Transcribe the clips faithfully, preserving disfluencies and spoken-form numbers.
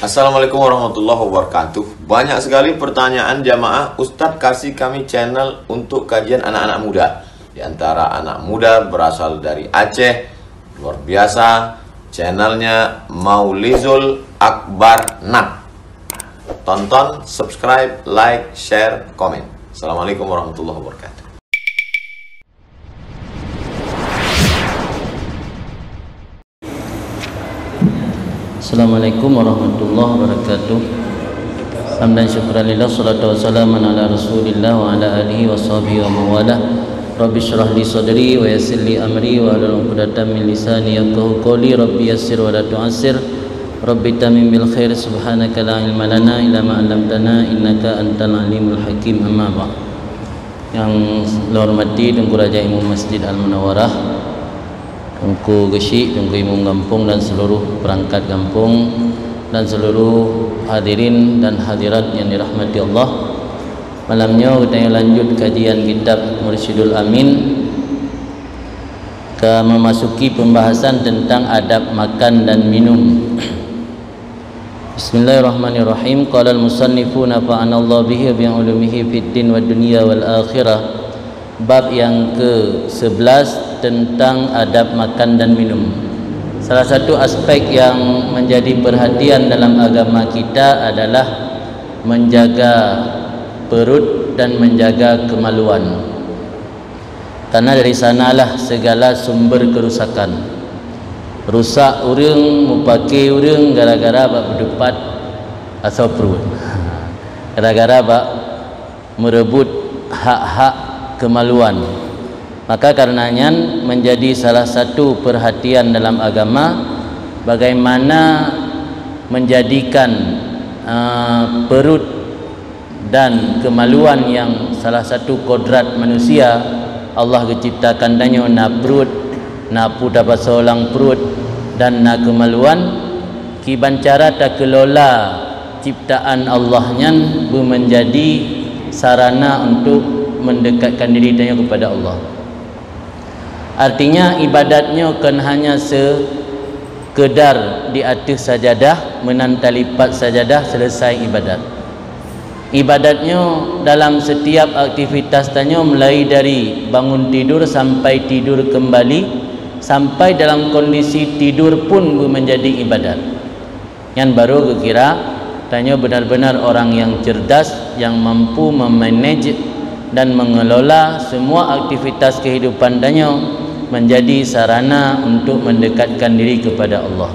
Assalamualaikum warahmatullahi wabarakatuh. Banyak sekali pertanyaan jamaah, "Ustadz, kasih kami channel untuk kajian anak-anak muda." Di antara anak muda berasal dari Aceh, luar biasa, channelnya Maulizul Akbar enam. Tonton, subscribe, like, share, komen. Assalamualaikum warahmatullahi wabarakatuh. Assalamualaikum warahmatullahi wabarakatuh. Hamdan syukran lillah, salatu wassalamu ala Rasulillah wa ala alihi wa sahbihi wa mawalah. Rabbi syrah li sadri wa yassir li amri wa hlul uqdatam min lisani yafqahu qawli. Rabbi yassir wa la tu'assir. Rabbi tamim bil khair. Subhanaka la ilma lana illa ma 'allamtana innaka antal alimul hakim. Amma ba'd. Yang saya hormati Teungku Raja Imum Masjid Al-Munawwarah, Teungku Geuchik, Teungku Imum Gampông dan seluruh perangkat gampông dan seluruh hadirin dan hadirat yang dirahmati Allah. Malam nyoe geutanyoe lanjut kajian kitab Mursyidul Amin, ka memasuki pembahasan tentang adab makan dan minum. Bismillahirrahmanirrahim. Qala al-musannifu nafa'anallahu bihi wa bi ulumihi fid din wad dunya wal akhirah. Bab yang ke sebelas tentang adab makan dan minum. Salah satu aspek yang menjadi perhatian dalam agama kita adalah menjaga perut dan menjaga kemaluan. Karena dari sanalah segala sumber kerusakan. Rusak ureuëng, mupake ureuëng gara-gara bak beudeupat asoe pruet. Gara-gara bak merebut hak-hak kemaluan. Maka karena nyan menjadi salah satu perhatian dalam agama, bagaimana menjadikan uh, perut dan kemaluan yang salah satu kodrat manusia. Allah geuciptakan tanyoe na pruet, na peue tapasoe lam pruet, dan na kemaluan. Kiban cara takeulola ciptaan Allah nyan beumeunjadi sarana untuk mendekatkan diri tanyoe kepada Allah. Artinya, ibadat nyoe kon hanya sekedar di ateueh sajadah, meunan talipat sajadah, selesai ibadat. Ibadat nyoe dalam setiap aktivitas tanyoe, mulai dari bangun tidur sampai tidur kembali, sampai dalam kondisi tidur pun beumeunjadi ibadat. Nyan baru geukira tanyoe benar-benar orang yang cerdas, yang mampu memanage dan mengelola semua aktivitas kehidupan tanyoe menjadi sarana untuk mendekatkan diri kepada Allah.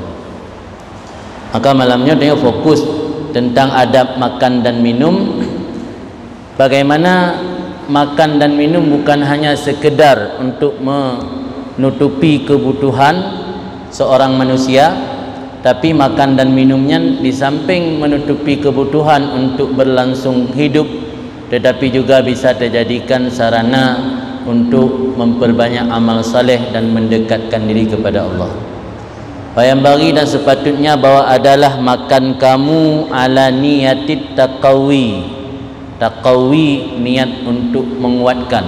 Maka malam nyoe tanyoe fokus tentang adab makan dan minum. Bagaimana makan dan minum bukan hanya sekedar untuk menutupi kebutuhan seorang manusia, tapi makan dan minum nyan di samping menutupi kebutuhan untuk berlangsung hidup, tetapi juga bisa terjadikan sarana untuk memperbanyak amal saleh dan mendekatkan diri kepada Allah. Wa yanbaghi, dan sepatutnya bahwa adalah makan kamu ala niyatit taqawi. Taqawi, niat untuk menguatkan.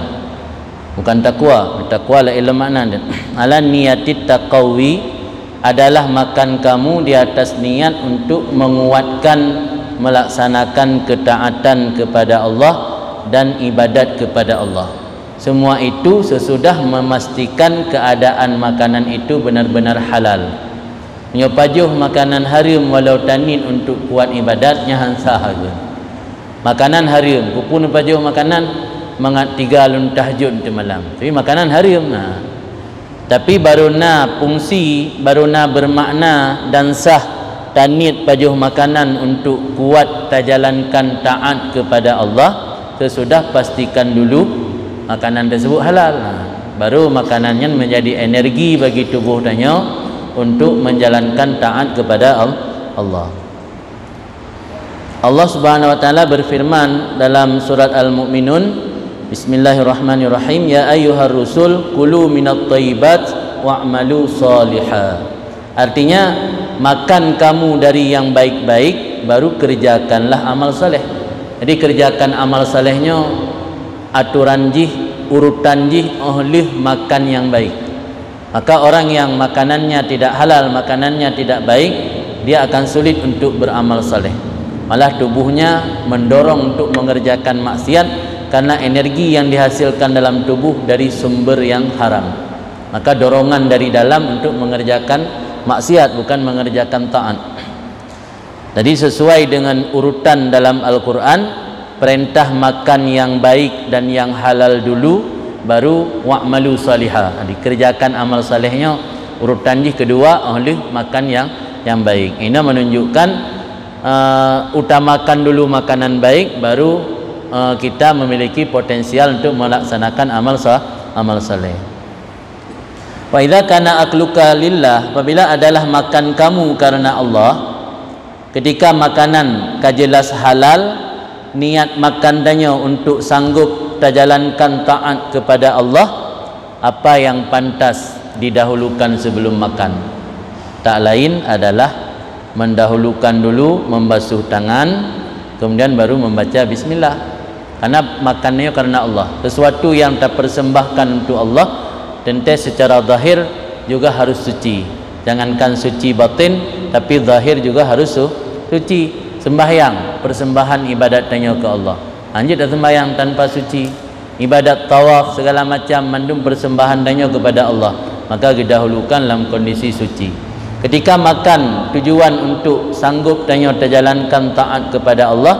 Bukan takwa, takwa laén makna dia. Ala niyatit taqawi adalah makan kamu di atas niat untuk menguatkan melaksanakan ketaatan kepada Allah dan ibadat kepada Allah. Semua itu sesudah memastikan keadaan makanan itu benar-benar halal. Meunyoe pajoh makanan hareuem walau taniet untuk kuat ibadat, nyan han sah lagée. Makanan hareuem, peue pajoh makanan mangat tiga lôn tahajud teumalam. Tapi makanan hareuem, nah. Tapi baru na fungsi, baru na bermakna dan sah taniet pajoh makanan untuk kuat tajalankan taat kepada Allah, sesudah pastikan dulu makanan tersebut halal. Nah, baru makanan nyan menjadi energi bagi tubuh tanyoe untuk menjalankan taat kepada Al-, Allah. Allah Subhanahu wa Taala berfirman dalam surat Al-Mukminun, Bismillahirrahmanirrahim, "Ya ayyuhar rusul, kulu minat thayyibat wa'malu shaliha." Artinya, makan kamu dari yang baik-baik, baru kerjakanlah amal saleh. Jadi, kerjakan amal saleh nyoe aturan jih, urutan jih, óh lheueh makan nyang baik. Maka orang yang makanannya tidak halal, makanannya tidak baik, dia akan sulit untuk beramal saleh. Malah tubuhnya mendorong untuk mengerjakan maksiat karena energi yang dihasilkan dalam tubuh dari sumber yang haram. Maka dorongan dari dalam untuk mengerjakan maksiat, bukan mengerjakan taat. Jadi sesuai dengan urutan dalam Al-Quran, perintah makan yang baik dan yang halal dulu, baru wa'malu salihah. Dikerjakan amal salehnya, urutan jih kedua, oh lheueh makan yang yang baik. Ini menunjukkan uh, utamakan dulu makanan baik, baru uh, kita memiliki potensial untuk melaksanakan amal sa amal saleh. Wa idza kana akluka lillah, apabila adalah makan kamu karena Allah, ketika makanan ka jelas halal, niat makan tanyoe untuk sanggup tajalankan taat kepada Allah, apa yang pantas didahulukan sebelum makan? Tak lain adalah mendahulukan dulu membasuh tangan, kemudian baru membaca bismillah. Karena makan nyoe karena Allah. Sesuatu yang tapersembahkan untuk Allah, tentu secara zahir juga harus suci. Jangankan suci batin, tapi zahir juga harus su- suci. Sembahyang, persembahan ibadat tanyoe ke Allah. Hanjeuet sembahyang tanpa suci. Ibadat tawaf, segala macam, mandum persembahan tanyoe kepada Allah, maka didahulukan dalam kondisi suci. Ketika makan, tujuan untuk sanggup tanyoe tajalankan taat kepada Allah,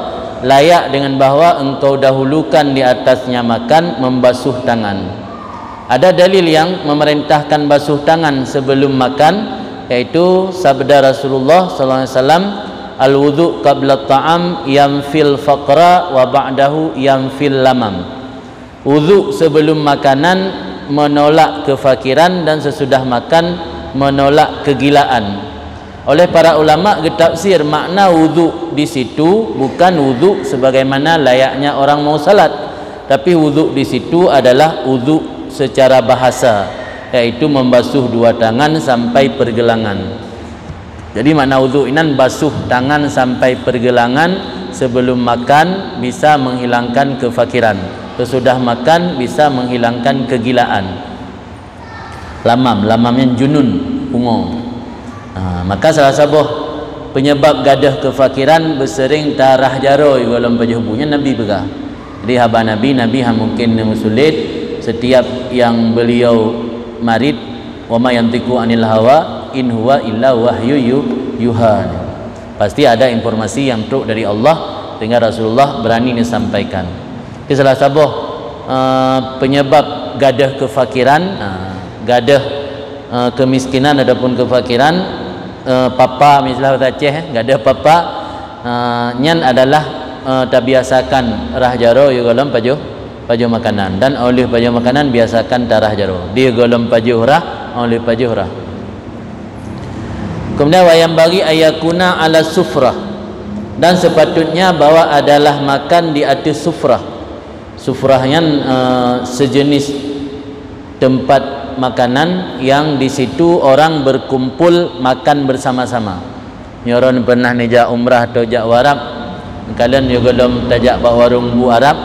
layak dengan bahwa engkau dahulukan di atasnya makan, membasuh tangan. Ada dalil yang memerintahkan basuh tangan sebelum makan, yaitu sabda Rasulullah sallallahu alaihi wasallam, "Al-wudhu qabla ta'am yanfil faqra wa ba'dahu yanfil lamam." Wudhu sebelum makanan menolak kefakiran dan sesudah makan menolak kegilaan. Oleh para ulama geutafsir makna wudhu di situ bukan wudhu sebagaimana layaknya orang mau salat, tapi wudhu di situ adalah wudhu secara bahasa, yaitu membasuh dua tangan sampai pergelangan. Jadi makna wudhu inan basuh tangan sampai pergelangan sebelum makan bisa menghilangkan kefakiran. Sesudah makan bisa menghilangkan kegilaan. Lamam, lamam nyan junun, pungo. Ha, maka salah saboh penyebab gadoh kefakiran beuseuring tarah jaroe golom pajoh bu nyan Nabi peugah. Jadi haba Nabi, Nabi han mungken neumeusulet, setiap yang beliau marit, "Wa ma yantiqu anil hawa, in huwa illa wahyu yu- yuha." Pasti ada informasi yang trok dari Allah sehingga Rasulullah berani disampaikan. Itu salah saboh uh, penyebab gadoh kefakiran, uh, gadoh uh, kemiskinan ataupun kefakiran, uh, papa, misalnya bahasa Aceh, eh, gadoh papa, uh, nyan adalah uh, tabiasakan rah jaroe golom pajoh pajoh makanan, dan oleh pajoh makanan biasakan tarah jaroe. Di golom pajoh rah, oleh pajoh rah. Kemudian wa yanbaghi an yakuna ala sufrah, dan sepatutnya bahwa adalah makan di atas sufrah. Sufrah nyan uh, sejenis tempat makanan yang di situ orang berkumpul makan bersama-sama. Nyoe droen pernah neujak umrah atau jak u Arab, kalon nyoe golom tajak bak warong bu Arab,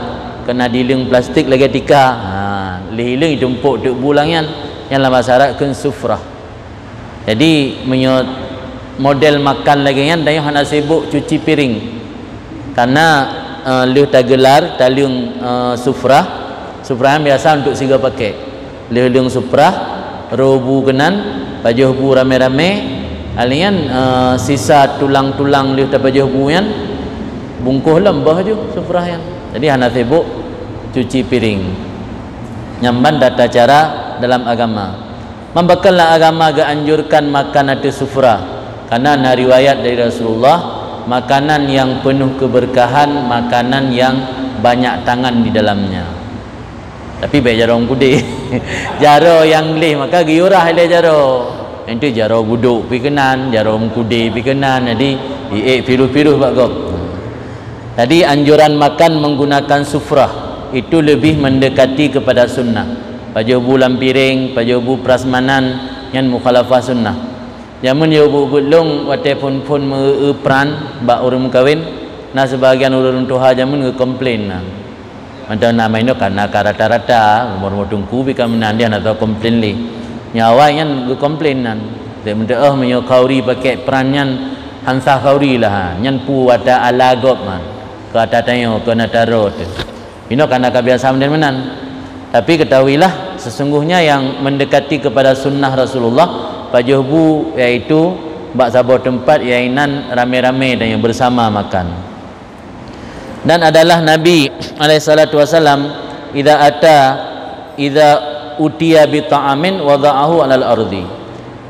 keunan dileung plastik lagée tika. Ha, lheuh ileung itumpok teuk bu lam nyan, nyan lam bahasa Arab kheun sufrah. Jadi meunyoe model makan lagée nyan, tanyoe hana sibuk cuci piring. Karena uh, lheuh tagelar taleueng uh, sufrah, sufrah nyan biasa untuk siga paket. Lheuh leung sufrah, roe bu keunan, pajoh bu ramé-ramé, alian uh, sisa tulang-tulang lheuh tapajoh bu nyan, bungkoh lom boh ju sufrah nyan. Jadi hana sibuk cuci piring. Nyan ban tata cara dalam agama. Mambakon lam agama geuanjurkan makan ateueh sufra, karena na riwayat dari Rasulullah, makanan yang penuh keberkahan, makanan yang banyak tangan di dalamnya. Tapi bék jaroe meukude. Jaroe nyang gleh maka geuyue rah lé jaroe. Itu jaroe budok pi keunan, jaroe meukude pi keunan, jadi iék piroh-piroh bak gob. Jadi anjuran makan menggunakan sufrah itu lebih mendekati kepada sunnah. Pajoh bu lam piréng, pajoh bu prasmanan, nyan mukhalafah sunnah. Jameun yoh bu buet lôn watée phon-phon meu-eu pran bak ureuëng meukawen, na seubahagian ureuëng tuha jameun geukomplain na. Mantong na main nyoe ka na ka rata-rata, umur-umur teungku pi ka meunan dia na tau komplain lé. Nyoe awai nyan geukomplain nan. Dek meudoh meunyoe khauri pakai pran nyan Ansah khauri lah, ha. Nyan pu ata ala gob, ha. Keu ata tanyoe, keu na taro teuh. Inoe kana ka biasa meunan-meunan. Tapi ketahuilah, sesungguhnya yang mendekati kepada sunnah Rasulullah, pajoh bu, yaitu bak saboh teumpat, yainan ramé-ramé dan yang bersama makan. Dan adalah Nabi alaihi salatu wasallam, idza ata, idza utiya bi ta'amin wada'ahu alal ardi.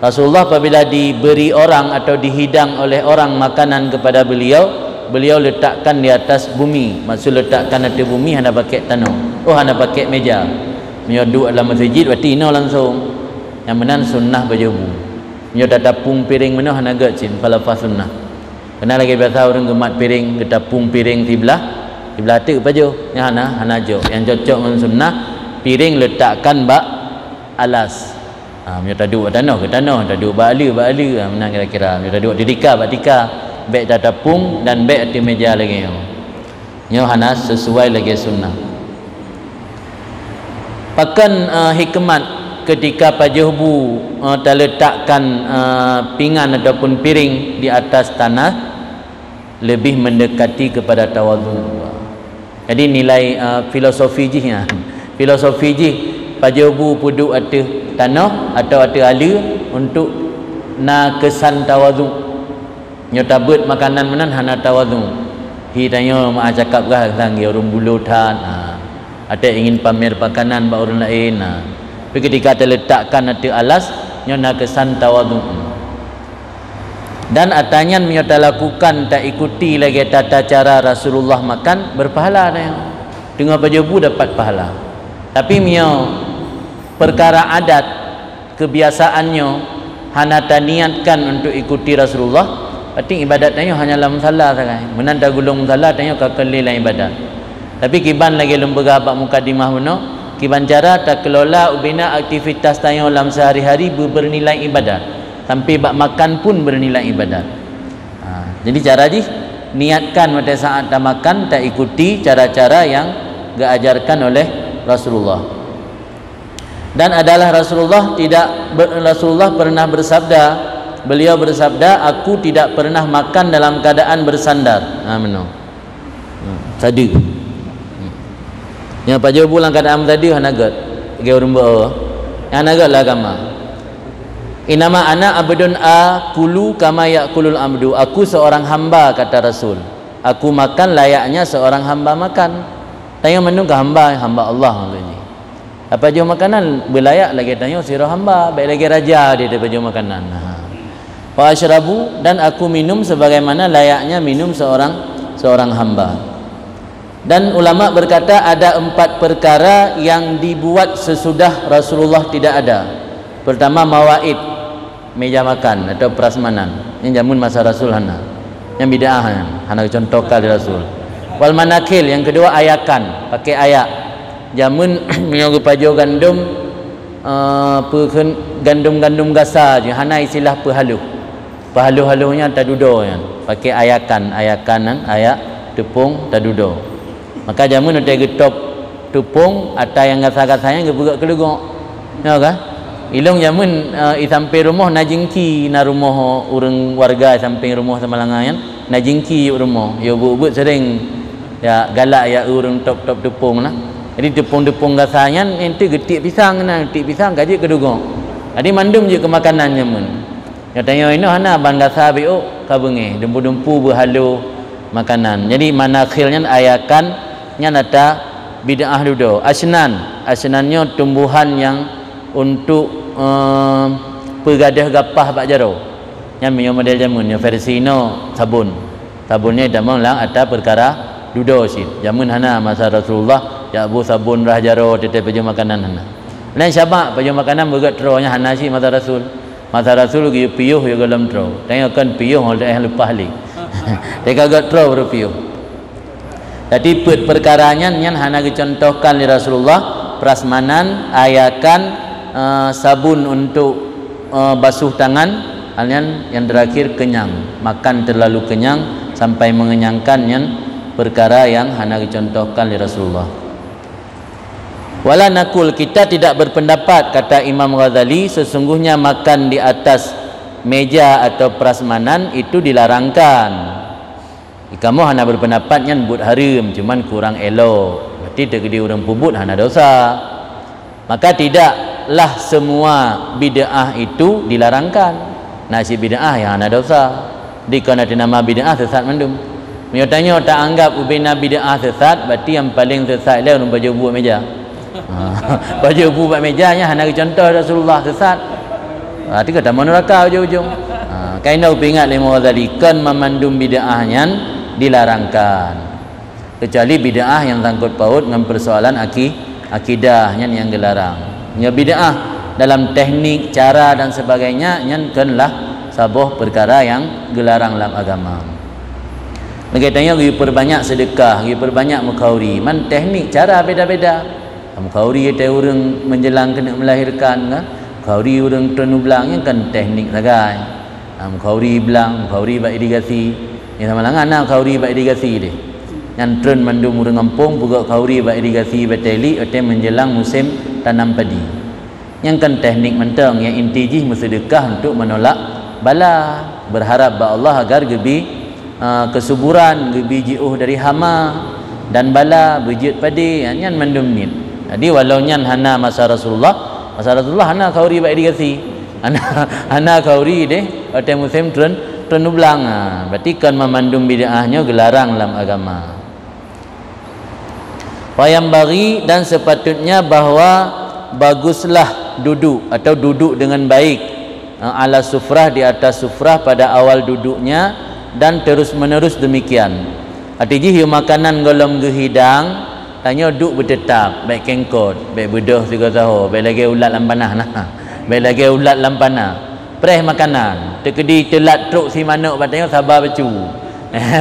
Rasulullah apabila diberi orang atau dihidang oleh orang makanan kepada beliau, beliau letakkan di atas bumi. Maksud letakkan ateueh bumi, hana pakai tanoh. Oh, hana pakai meja. Meunyoe duek lam masjid, berarti inoe langsung. Nyang meunan sunnah pajoh bu. Meunyoe tatapung piréng meunoe hana gét cit, mukhalafah sunnah. Keunan lagée biasa ureuëng geumat piréng, geutapung piréng siblah, siblah teuk pajoh. Nyan hana, hana jok. Nyang cocok ngon sunnah, piréng letakkan bak alas. Ha, meunyoe taduek bak tanoh, keu tanoh, taduek bak aleue, bak aleue. Ha, meunan kira-kira. Meunyoe taduek di tika, bak tika, bék tatapung dan bék ateueh meja lagée nyoe. Nyoe hana sesuai lagée sunnah. Pakon, eh, hikmat ketika pajoh bu, eh, taletakkan, eh, pingan ataupun piring di atas tanah lebih mendekati kepada tawadhu? Jadi nilai, eh, filosofi jih nyan. Filosofi jih pajoh bu peuduek ateueh tanoh atau ateueh aleue untuk na keusan tawadhu. Nyoe tabeuet makanan meunan hana tawadhu. Hi tanyoe meuah cakap gah sang ureuëng bulo that, ha. Até ingin pamer makanan bak ureuëng laén, ha. Tapi ketika taletakkan ateueh alas, nyoe na keusan tawadhu. Dan ata nyan meunyoe talakukan, taikuti lagée tata cara Rasulullah makan, berpahala tanyoe. Teungoh pajoh bu dapat pahala. Tapi meunyoe perkara adat, kebiasaan nyoe hana taniatkan untuk ikuti Rasulullah, berarti ibadat tanyoe hanya lam musalla sagai. Meunan tagulong musalla, tanyoe ka keu lé lam ibadat. Tapi kiban lagée lôn peugah bak mukadimah bunoe, kiban cara takeulola ubena aktivitas tanyoe lam sehari-hari beu-, bernilai ibadat. Sampai bak makan pun bernilai ibadat. Ha, jadi cara jih, niatkan watée saat tamakan, taikuti cara-cara yang geuajarkan oleh Rasulullah. Dan adalah Rasulullah tidak ber-, Rasulullah pernah bersabda, beliau bersabda, "Aku tidak pernah makan dalam keadaan bersandar." Ha, meunoe. Hmm, sadeue. Hmm. Nyang pajoh bu lam keadaan sadeue hana gét. Lagée ureuëng beuo. Hana gét lah agama. "Innama ana abdun akulu kama yakulul abdu." Aku seorang hamba, kata Rasul. Aku makan layaknya seorang hamba makan. Tanyoe mandum ka hamba, hamba Allah maksud jih. Tapajoh makanan beulayak lagée tanyoe sidroe hamba, bék lagée raja di tapajoh makanan. Ha. "Wa asyrabu," dan aku minum sebagaimana layaknya minum seorang, seorang hamba. Dan ulama berkata ada empat perkara yang dibuat sesudah Rasulullah tidak ada. Pertama, mawaid, meja makan atau prasmanan. Nyang jameun masa Rasul hana. Nyang bid'ah nyan, hana geucuntoh kal lé Rasul. Wal manakhil, nyang keudua ayakan, pakai ayak. Jameun meunyoe geupajoh gandom, eh, peue kheun, gandom-gandom gasa jih, hana istilah peuhaloh. Peuhaloh-haloh nyan tadudoe nyan. Pakai ayakan, ayakan nyan, ayak teupông tadudoe. Maka jameun watée geutôb teupông, ata nyang gasa-gasa nyan geupeugét keu leugok. Nyoe ka? Ilong jameun, eh, i sampéng rumoh na jingki, na rumoh ureuëng warga i sampéng rumoh Samalanga nyan, na jingki yôk rumoh. Yôk buet-buet sering ya galak ya ureuëng tôb-tôb teupông na. Jadi teupông-teupông gasa nyan, ente geutiek pisang na, geutiek pisang ka jeuet keu leugok. Jadi mandum jeuet keu makanan jameun. Nyoe tanyoe inoe hana ban gasa biôk ka beungéh, dumpu-dumpu beuhaloh makanan. Jadi manakhil nyan ayakan nyan ata bid'ah dudoe. Asnan, asnan nyoe tumbuhan nyang untuk, eh, peugadôh gapah bak jaroe. Nyan meunyoe model jameun nyoe versi inoe sabon. Sabon nyoe tamong lam ata peukara dudoe cit. Jameun hana, masa Rasulullah jak bu sabon rhah jaroe teuntée pajoh makanan hana. Laén sabab pajoh makanan beugét troe nyan hana cit masa Rasul. Masa Rasul geuyue piôh yôh gohlom troe. Tanyoe kon piôh leubeh leupah lé. Teuka gét troe baru piôh. Jadi peuet peukara nyan, nyan hana geucuntohkan lé Rasulullah, prasmanan, ayakan, eh, sabun untuk, eh, basuh tangan, hal nyan yang terakhir kenyang. Makan terlalu kenyang sampai mengenyangkan nyan peukara nyang hana geucuntohkan lé Rasulullah. Wala nakul, kita tidak berpendapat, kata Imam Ghazali, sesungguhnya makan di atas meja atau prasmanan itu dilarangkan. Kamoe hana berpendapat nyan buet hareuem, cuman kurang elok. Berarti teukeudi ureuëng peubuet hana dosa. Maka tidaklah semua bid'ah itu dilarangkan. Na cit bid'ah nyang hana dosa. Dikon ateueh nama bid'ah sesat mandum. Meunyoe tanyoe taanggap ubena bid'ah sesat, berarti nyang paleng sesat lé ureuëng pajoh bu bak meja. Ha, pajoh bu bak meja nyan hana geucontoh Rasulullah, sesat. Berarti ka tamong neuraka ujong-ujong. Ha, kaina upeuingat lé Imam Ghazali, kon mamandum bid'ah nyan dilarangkan. Kecuali bid'ah nyang sangkut paut ngon persoalan aki-, akidah, nyan nyang geularang. Nyoe bid'ah dalam teknik, cara dan sebagainya, nyan kon lah saboh perkara nyang geularang lam agama. Lagée tanyoe geuperbanyak sedekah, geuperbanyak mukhauri, man teknik cara beda-beda. Mukhauri teuh ureuëng menjelang keuneuk melahirkan, kan? Mukhauri ureuëng treun u blang, nyan kan teknik sagai. Ha, mukhauri blang, mukhauri bak irigasi. Nyang sama langan na mukhauri bak irigasi deh. Nyan treun mandum ureuëng gampông peugöt khauri bak irigasi bateli, watée menjelang musim tanam padi. Nyan kan teknik mantong, nyang inti jih meuseudeukah untuk menolak bala, berharap bak Allah agar geubi, ah, kesuburan, geubi jiôh dari hama dan bala, beujeuet padé, nyan mandum niet. Jadi walau nyan hana masa Rasulullah, masa Rasulullah hana khauri bak irigasi. Hana, hana khauri deh, watée musim treun, treun u blang. Ha, berarti kon mamandum bid'ah nyoe geularang lam agama. Wa yanbaghi, dan sepatutnya bahwa baguslah duduk atau duduk dengan baik, eh, ala sufrah, di atas sufrah pada awal duduknya dan terus-menerus demikian. Arti jih, yue makanan gohlom geuhidang, tanyoe duek beuteutap, bék kengkot, bék beudôh sigoe saho, bék lagée ulat lam panah nah. Bék lagée ulat lam panah. Preh makanan, teukeudi teulat trok si manok bak tanyoe saba bacut.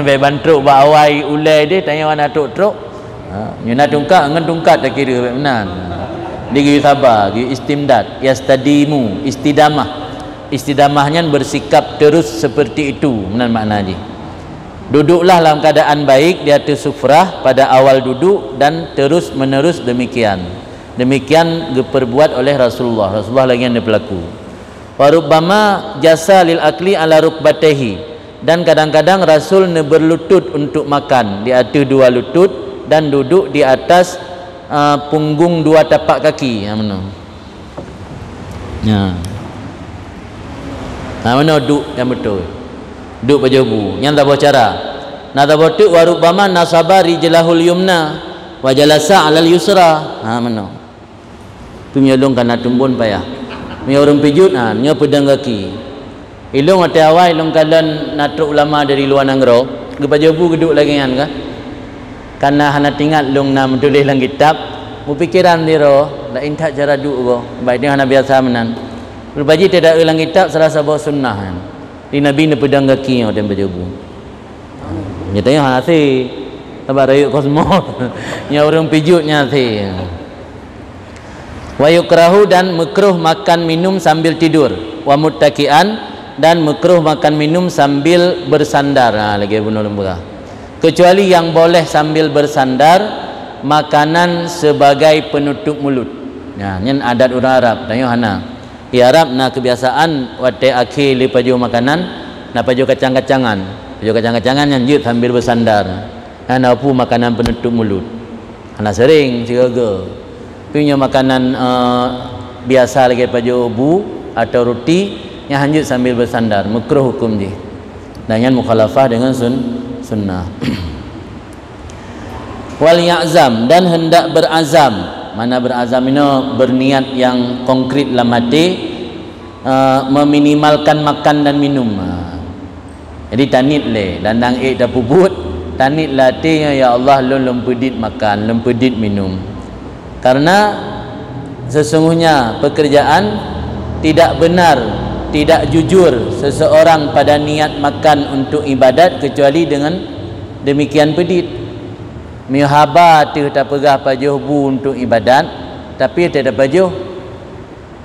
Bék ban trok bak awai ulée deh, tanyoe hana trok-trok. Ha, nyoe na tungkat, ngon tungkat takira bék meunan. Di geuyue saba, geuyue istimdad, yastadimu, istidamah. Istidamah nyan bersikap terus seperti itu, meunan makna jih. Duduklah dalam keadaan baik di atas sufrah pada awal duduk dan terus-menerus demikian. Demikian geuperbuat oleh Rasulullah. Rasulullah lagée nyan neupeulaku. Wa rubbama jasa lil akli ala rukbataihi, dan kadang-kadang Rasul neubeurlutut untuk makan di ateueh dua lutut dan duduk di atas, a, punggung dua tapak kaki. Ha, meunoe. Nya. Ha, meunoe duek nyang beutôi. Duek pajoh bu. Nyan saboh cara. Na saboh teuk, wa rubbama nasaba rijlahul yumna wa jalasa alal yusra. Ha, meunoe. Tapi meunyoe lôn ka na tumbon payah. Meunyoe ureuëng pijuet, ha, nyoe peudong gaki. Ilôn watée awai lôn kalon na trok ulama dari luwa nanggroe, geupajoh bu geuduek lagée nyan ka. Kana hana tingat lôn na meutuléh lam kitab, mupikeran sidroe, laén that cara duek goe, bah nyoe hana biasa meunan. Rupa jih teudaue lam kitab salah saboh sunnah nyan. Di Nabi neupeudong gaki nyoe watée pajoh bu. Nyoe tanyoe hana asé. Sabab rayeuk kosmos. Nyoe ureuëng pijuet nyan asé. Wa yukrahu, dan meukruh makan minum sambil tidur. Wa muttaki'an, dan meukruh makan minum sambil bersandar. Ha, lagée bunoe lôn peugah. Kecuali yang boleh sambil bersandar, makanan sebagai penutup mulut. Nah, nyan adat ureuëng Arab, tanyoe hana. Di Arab na keubiasaan watée akhé lé pajoh makanan, na pajoh kacang-kacangan. Pajoh kacang-kacangan nyan jeuet sambil beusandar. Hana peue makanan peunutup mulut. Hana sering sigoe-goe. Tapi nyoe makanan, eh, biasa lagée pajoh bu atau ruti, nyan hanjeuet sambil beusandar, meukruh huköm jih. Dan nyan mukhalafah deungon sun-, sunnah. Wal ya'zam, dan hendak berazam. Mana berazam inoe? Berniat yang konkret lam hati, eh, meminimalkan makan dan minum. Ha. Jadi taniet lé, dan nyang ék tapeubuet, taniet lam até nyoe, "Ya Allah, lôn lôn peudit makan, lôn peudit minum." Karena sesungguhnya pekerjaan tidak benar, tidak jujur seseorang pada niat makan untuk ibadat kecuali dengan demikian peudit. Meunyoe haba teuh tapeugah pajoh bu untuk ibadat, tapi teuh tapajoh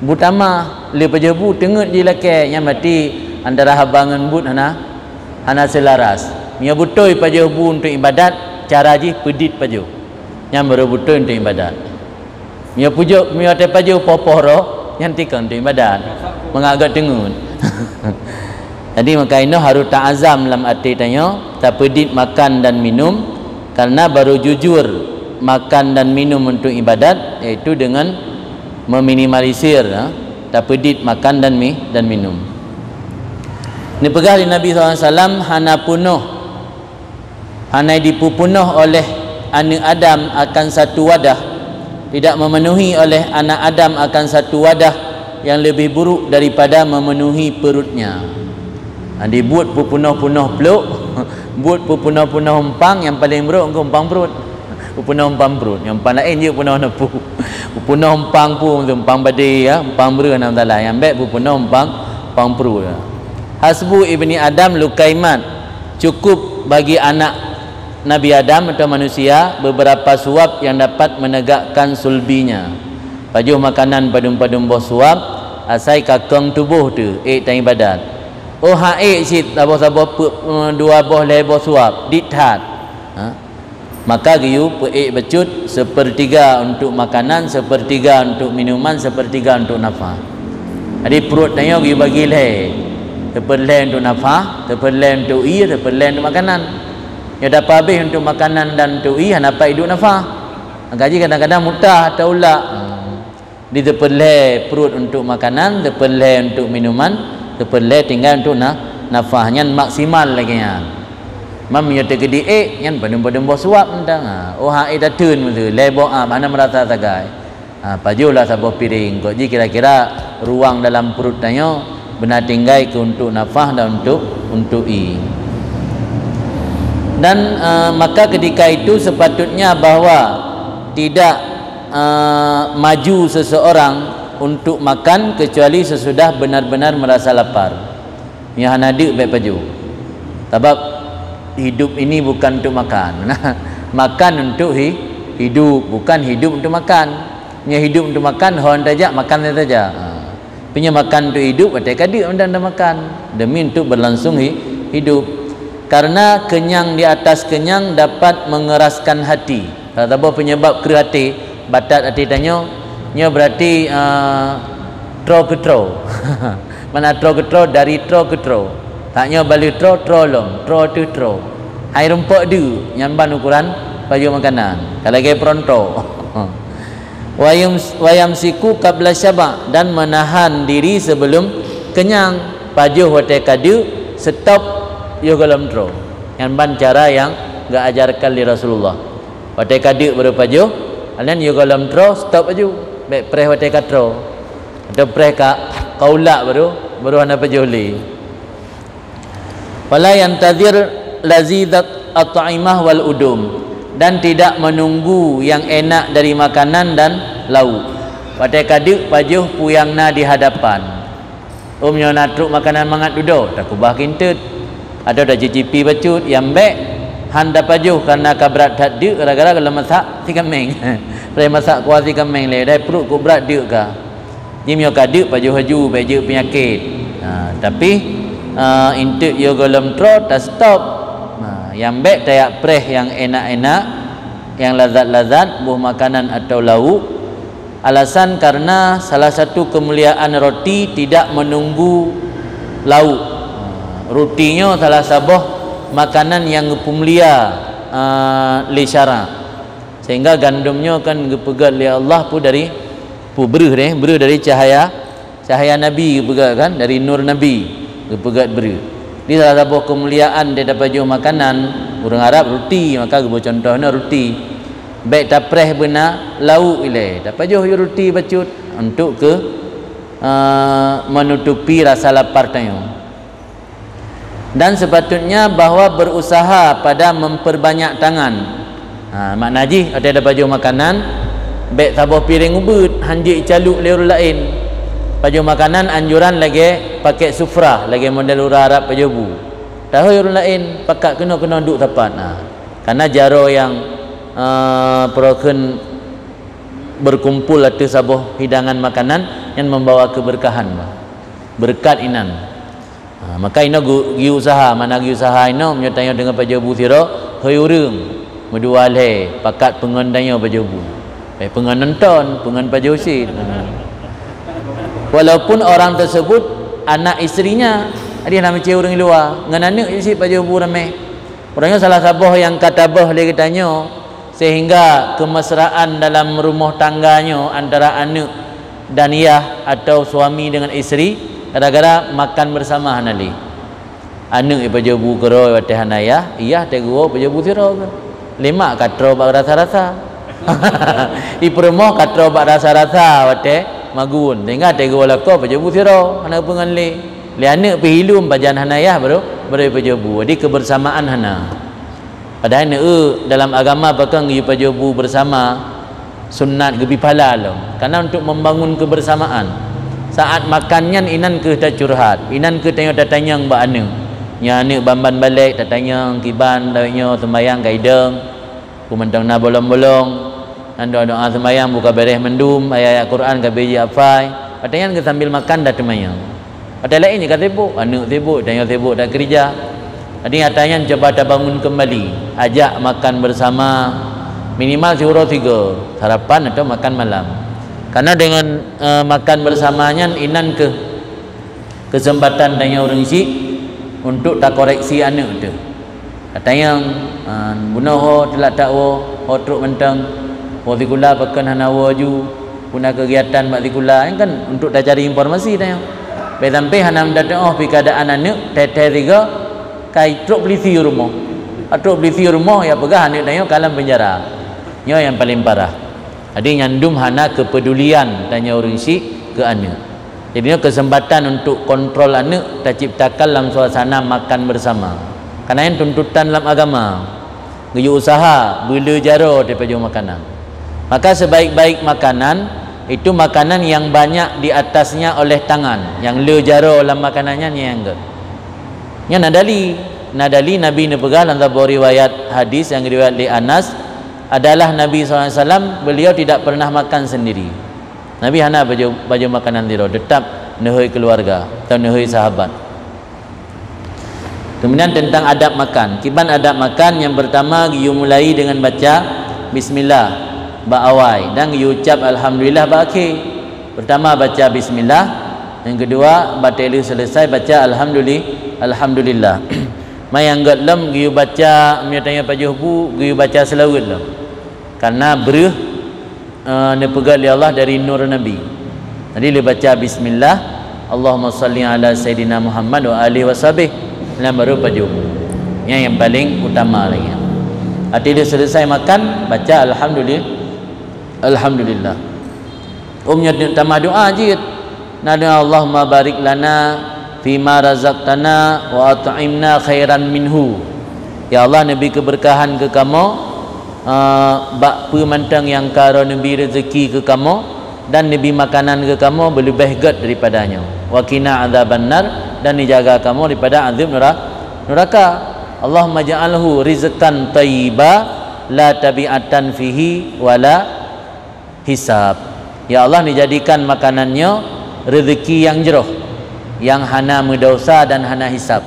bu tamah, lé pajoh bu teungeut jilakée, nyan berarti antara haba ngon buet hana, hana seularas. Meunyoe beutôi pajoh bu untuk ibadat, cara jih peudit pajoh. Nyan baru beutôi untuk ibadat. Meunyoe pujoe, meunyoe watée pajoh poh-poh roh, nyan tikon untuk ibadat. Mangat agak teungeut. Jadi maka inoe harus ta'azam lam até tanyoe, tapeudit makan dan minum, karena baru jujur makan dan minum untuk ibadat, yaitu dengan meminimalisir, ha, tapeudit makan dan mi-, dan minum. Neupeugah lé Nabi sallallahu alaihi wasallam, hana punoh hana jipeupunoh oleh aneuk Adam akan satu wadah, tidak memenuhi oleh anak Adam akan satu wadah yang lebih buruk daripada memenuhi perutnya. Ha, dibuet peupunoh-punoh plôk, buet peupunoh-punoh umpang, nyang paleng brôk engkau umpang pruet. Peupunoh umpang pruet, nyang umpang laén jeuet peunoh neupeu. Peupunoh umpang pun, umpang badé, ya, umpang breuh, na masalah. Nyang bèk peupunoh umpang, umpang pruet, ya. Hasbu ibni Adam lukaimat, cukup bagi anak Nabi Adam atau manusia beberapa suap yang dapat menegakkan sulbinya. Pajoh makanan padum-padum boh suap, asai ka kong tuboh teuh, ék tan ibadat. Oh, han ék cit saboh-saboh peuet, eh, dua boh, lhèe boh suap, dit that. Ha? Maka geuyue peuék bacut, sepertiga untuk makanan, sepertiga untuk minuman, sepertiga untuk nafah. Jadi pruet tanyoe geuyue bagi lhèe. Seupeulhèe untuk nafah, seupeulhèe untuk ie, seupeulhèe untuk makanan. Nyoe dapa habéh untuk makanan dan untuk ie, hana pat iduek nafah. Maka jih kadang-kadang mutah atau ulak. Hmm. Di seupeulhèe pruet untuk makanan, seupeulhèe untuk minuman, seupeulhèe tinggai untuk na-, nafah. Nyan maksimal lagèe nyan. Mam nyoe teukeudi ék, nyan padum-padum boh suap mantong. Ha, oh, han ék tateun meuseu, lhèe boh, ah, hana meurasa sagai. Ha, pajoh lah saboh piréng. Kok jih kira-kira ruang dalam pruet tanyoe beuna tinggai keu untuk nafah dan untuk, untuk ie. Dan, eh, maka ketika itu sepatutnya bahwa tidak, eh, maju seseorang untuk makan kecuali sesudah benar-benar merasa lapar. Nyang hana deuk bèk pajoh. Sabab hidup ini bukan untuk makan. Makan untuk hi-, hidup, bukan hidup untuk makan. Nyang hidup untuk makan, ho han tajak, makan saja. Ha. Tapi nyang makan untuk hidup, watèe ka deuk mantong makan. Demi untuk berlangsung hi-, hidup. Karena kenyang di atas kenyang dapat mengeraskan hati. Salah saboh penyebab kreueh até, batat até tanyoe, nyoe berarti, eh, troe keu troe. Mana troe keu troe, dari troe keu troe. Tanyoe baleuh troe, troe lom, troe teuh troe. Hai rumpok deuk, nyan ban ukuran pajoh makanan. Ka lagèe peuronto. Wayum-, wayamsiku qabla syaba', dan menahan diri sebelum kenyang. Pajoh watèe ka deuk, stop yoh gohlom troe. Nyan ban cara nyang geuajarkan lé Rasulullah. Watèe ka deuk baru pajoh, alèh nyan yoh gohlom troe, stop laju. Bèk preh watèe ka troe. Atau preh ka, ka ulak baru, baru hana pajoh lé. Fala yantazir lazizat at'imah wal udum, dan tidak menunggu yang enak dari makanan dan lauk. Watèe ka deuk pajoh peue nyang na di hadapan. Ôm nyoe na trok makanan mangat dudoe, takubah keu eunteuk. Atawa tacicipi bacut, nyang bèk han tapajoh kareuna ka brat that deuk gara-gara gohlom masak si kaméng. Padahai masak kuah si kaméng lé, dai pruet keu brat deuk ka. Jih meunyoe ka deuk pajoh laju, bèk jeuet peunyakét. Ha, tapi, eh, eunteuk yoh gohlom troe, ta-stop. Ha, nyang bèk tajak preh nyang enak-enak, nyang lazat-lazat, boh makanan atawa lauk. Alasan karena salah satu kemuliaan roti tidak menunggu lauk. Ha, roti nyoe salah saboh makanan nyang geupeumilia, eh, lé syara. Sehingga gandom nyoe kan geupeugét lé Allah peue dari, peue breuh deh, breuh dari cahaya, cahaya Nabi geupeugét kan, dari nur Nabi geupeugét breuh. Di salah saboh keumuliaan di tapajoh makanan, ureuëng Arab ruti, maka geuboh contoh nyoe ruti. Bèk tapreh beuna lauk ilée, tapajoh yue ruti bacut untuk keu, eh, menutupi rasa lapar tanyoe. Dan sepatutnya bahwa berusaha pada memperbanyak tangan. Ha, makna jih, watée tapajoh makanan, bèk saboh piréng ubeuet, hanjeuet icaluk lé ureuëng laén. Pajoh makanan anjuran lagée pakai sufrah, lagée model ureuëng Arab pajoh bu. Tahôi ureuëng laén, pakat keunoe-keunoe duek sapat. Ha. Karena jaroe nyang, eh, peurokheun berkumpul ateueh saboh hidangan makanan nyan membawa keberkahan. Berkat inan. Ha, maka inoe gu-, giusaha, mana giusaha inoe, meunyoe tanyoe deungon pajoh bu sidroe, hôi ureuëng, meudua lhée, pakat peungon tanyoe pajoh bu. Eh, peungon nonton, peungon pajoh cit. Ha. Walaupun orang tersebut Anak istrinya, jadi hana meucé ureuëng luwa, ngon aneuëk cit pajoh bu ramé. Uroe nyoe salah saboh nyang ka taböh lé geutanyoe, sehingga keumesraan dalam rumoh tangga nyoe antara aneuëk dan yah atau suami dengan istri gara-gara makan bersama hana lé. Aneuëk ipajoh bu keudroe watée hana yah, yah teuguwoe pajoh bu sidroe. Lemak ka troe bak rasa-rasa. Ipeurumoh ka troe bak rasa-rasa watée magun, sehingga teuguwoe lakoe pajoh bu sidroe hana peue ngon lé. Lé aneuëk pih ilum pajan hana yah baru baru ipajoh bu. Jadi kebersamaan hana. Padahai neu dalam agama pakon geuyue pajoh bu bersama, sunat geubi pahala lom. Karena untuk membangun kebersamaan. Saat makan nyan inan keuh tacurhat, inan keuh tanyoe tatanyong bak aneuëk. Nyan aneuëk ban-ban balek tatanyong kiban dawet nyoe sembayang ka idong, ku mantong na bolong-bolong, nan doa-doa sembayang buka bereh mandum, ayat-ayat Quran ka biji apai. Watée nyan keuh sambil makan dah teumanyong. Watée laén jih ka sibuk, aneuëk sibuk, tanyoe sibuk takeurija. Jadi atra nyan cuba tabangun kembali, ajak makan bersama, minimal siuroe sigoe, sarapan atau makan malam. Karena dengan, eh, makan bersama nyan inan keuh kesempatan tanyoe ureuëng syiek untuk takoreksi aneuëk teuh. Tatanyong, ah, bunoe ho teulat that woe, ho trok mantong, woe sikula pakon hana woe ju, peue na keugiatan bak sikula, nyan kan untuk tacari informasi tanyoe. Bèk sampai hana meudatang oh pih keuadaan aneuëk, thèe-thèe sigoe, ka trok polisi u rumoh. Ka trok polisi u rumoh, ya peugah aneuëk tanyoe ka lam penjara. Nyoe nyang paleng parah. Jadi nyan dum hana keupedulian tanyoe ureuëng syiek keu aneuëk. Jadi nyoe keuseumpatan untuk kontrol aneuëk taciptakan lam suasana makan bersama. Karena nyan tuntutan lam agama. Geuyue usaha, beule jaroe teuh pajoh makanan. Maka sebaik-baik makanan, itu makanan yang banyak di atasnya oleh tangan, nyang le jaroe lam makanan nyan nyang gét. Nyan na dali. Na dali Nabi neupeugah lam saboh riwayat hadis nyang riwayat lé Anas, adalah Nabi sallallahu alaihi wasallam, beliau tidak pernah makan sendiri. Nabi hana pajoh, pajoh makanan sidroe, teutap neuhôi keuluwarga atau neuhôi sahabat. Kemudian tentang adab makan. Kiban adab makan, nyang pertama geuyue mulai dengan baca bismillah bak awai dan geuyue ucap alhamdulillah bak akhé. Pertama baca bismillah, nyang keudua bak teulheueh selesai baca alhamduli-, alhamdulillah. Ma nyang gét lom geuyue baca, meunyoe tanyoe pajoh bu, geuyue baca seulaweuet lom. Karena breuh eh, neupeugét lé Allah dari nur Nabi. Jadi lheueh baca bismillah, Allahumma salli ala sayyidina Muhammad wa alihi wa sahbihi, nyan baru pajoh. Nyan nyang paleng utama lagée nyan. Ateueh lheueh selesai makan, baca alhamdulillah. Alhamdulillah. Om nyoe tamah doa jeuet. Na doa, Allahumma barik lana fima razaqtana wa at'imna khairan minhu. Ya Allah, neubi keubeurkahan keu kamoe, eh, bak peue mantong nyang ka neubi reuzeki keu kamoe, dan neubi makanan keu kamoe beuleubeh gét daripada nyoe. Wa qina adzabannar, dan neujaga kamoe daripada azab nura-, nuraka. Allahumma ja'alhu rizqan thayyiba la tabi'atan fihi wala hisab. Ya Allah, neujadikan makanan nyoe reuzeki nyang jroh, nyang hana meudesya dan hana hisab.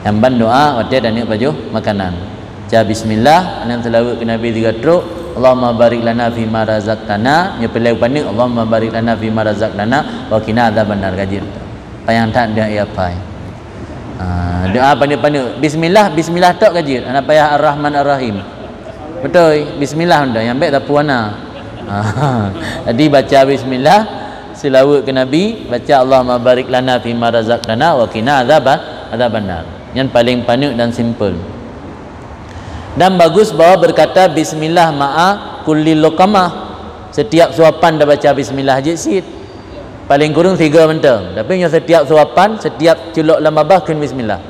Nyan ban doa watée taneuk pajoh makanan. Baca bismillah, aneuk seulaweuet keu Nabi tiga trok, Allahumma barik lana fima razaqtana, nyoe peureulée paneuk, Allahumma barik lana fima razaqtana wa qina adzabannar, ka jeuet. Panyang that doa ya pai. Ah, doa paneuk-paneuk. Bismillah, bismillah tok ka jeuet. Hana payah Ar-Rahman Ar-Rahim. Beutôi, bismillah tok. Nyang bék tapu hana. Ah, jadi baca bismillah, seulaweuet keu Nabi, baca Allahumma barik lana fima razaqtana wa qina adzaba-, adzabannar. Nyan paleng paneuk dan simple. Dan bagus bahwa berkata bismillah ma'a kulli luqamah. Setiap suapan tabaca bismillah jeuet cit. Paleng kureueng sigoe mantong. Tapi nyoe setiap suapan, setiap culok lam babah kheun bismillah.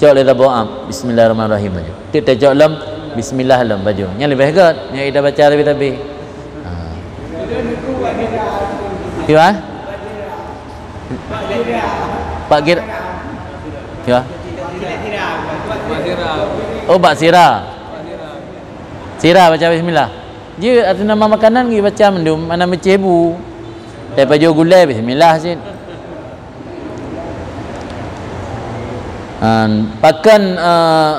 Cok lé taboh am, bismillahirrahmanirrahim bajoe. Tiep tacok lom, bismillah lom bajoe. Nyan leubeh gét, nyan ita baca leubeh-leubeh. Ha. Kiban? Pak Gir-, kiban? Oh, bak sira. Sira baca bismillah. Jeuet ateueh nama makanan geubaca mandum, hana meucéh bu. Daripada gulai, bismillah cit. Han, pakon, eh,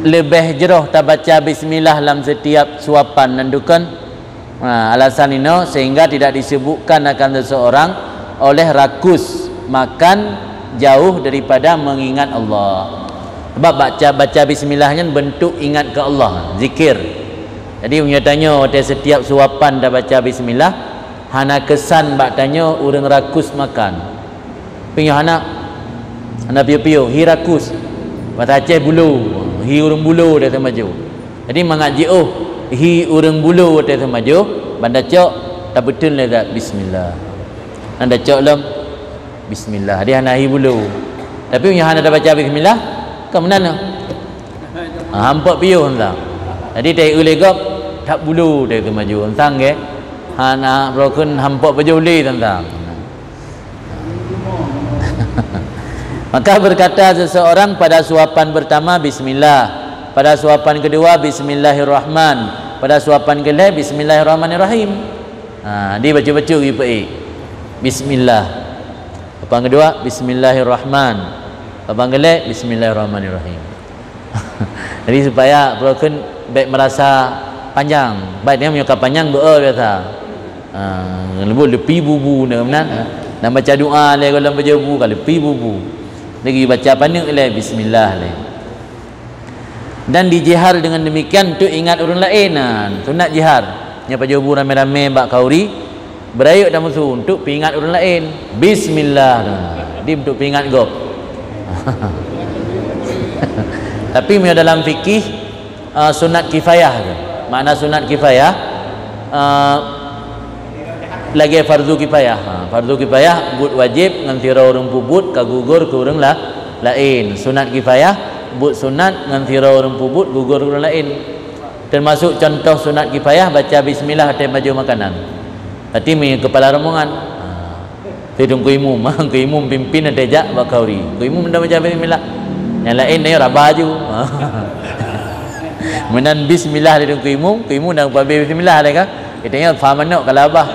leubeh jroh tabaca bismillah lam setiap suapan dan dukon? Ha, alasan inoe sehingga tidak disebutkan akan seseorang oleh rakus makan jauh daripada mengingat Allah. Sebab baca, baca bismillah nyan bentuk ingat ke Allah, zikir. Jadi, meunyoe tanyoe watée setiap suapan tabaca bismillah, hana keusan bak tanyoe ureuëng rakus makan. Pinyoe hana, hana piôh-piôh, hi rakus. Basa Aceh bulo, hi ureuëng bulo watée teumajôh. Jadi, mangat jiôh hi ureuëng bulo watée teumajôh, ban tacok, tabeuteun lé zat bismillah. Ban tacok lom bismillah. Jadi, hana hi bulo. Tapi, meunyoe hana tabaca bismillah, ka meunan. Ha, hampok piôh entang. Jadi, taeu lé gob, that bulo watée teumajôh entang, gé. Hana, broken hampok pajoh lé tentang. Maka berkata seseorang pada suapan pertama, "Bismillah." Pada suapan kedua, "Bismillahirrahman." Pada suapan kelhée, "Bismillahirrahmanirrahim." Ha, di baca-baca geupeue. Bismillah. Suapan kedua, "Bismillahirrahman." Suapan kelhée, "Bismillahirrahmanirrahim." Jadi, supaya broken bék merasa panjang. Baik, dia meunyoe ka panjang, beu biasa. Ha, leubu lepi bubu na meunan. Dan baca doa lé gohlom pajoh bu ka lepi bubu. Lagi baca paneuk lé bismillah lé. Dan dijihar dengan demikian untuk ingat ureuëng laén. Ha, sunat jihar. Nyoe pajoh bu ramé-ramé bak khauri, beurayeuk dan musu untuk peuingat ureuëng laén. Bismillah. Jadi untuk peuingat gob. Tapi meunyoe dalam fikih, ah, sunat kifayah tu. Makna sunat kifayah, ah, lagée fardu kifayah. Ha, fardu kifayah buet wajéb ngon sidroe ureuëng peubuet ka gugur keu ureuëng la-, laén. Sunat kifayah buet sunat ngon sidroe ureuëng peubuet gugur keu ureuëng laén. Teumasuk contoh sunat kifayah baca bismillah watée majoh makanan. Berarti meunyoe keupala rombongan. Ha. Teungku imum, teungku imum pimpin watée jak bak khauri. Teungku imum dah baca bismillah. Nyang laén nyoe raba aju. Meunan bismillah di teungku imum, teungku imum dah pabeh bismillah lé ka. Kita nyoe paham manok kalau abah.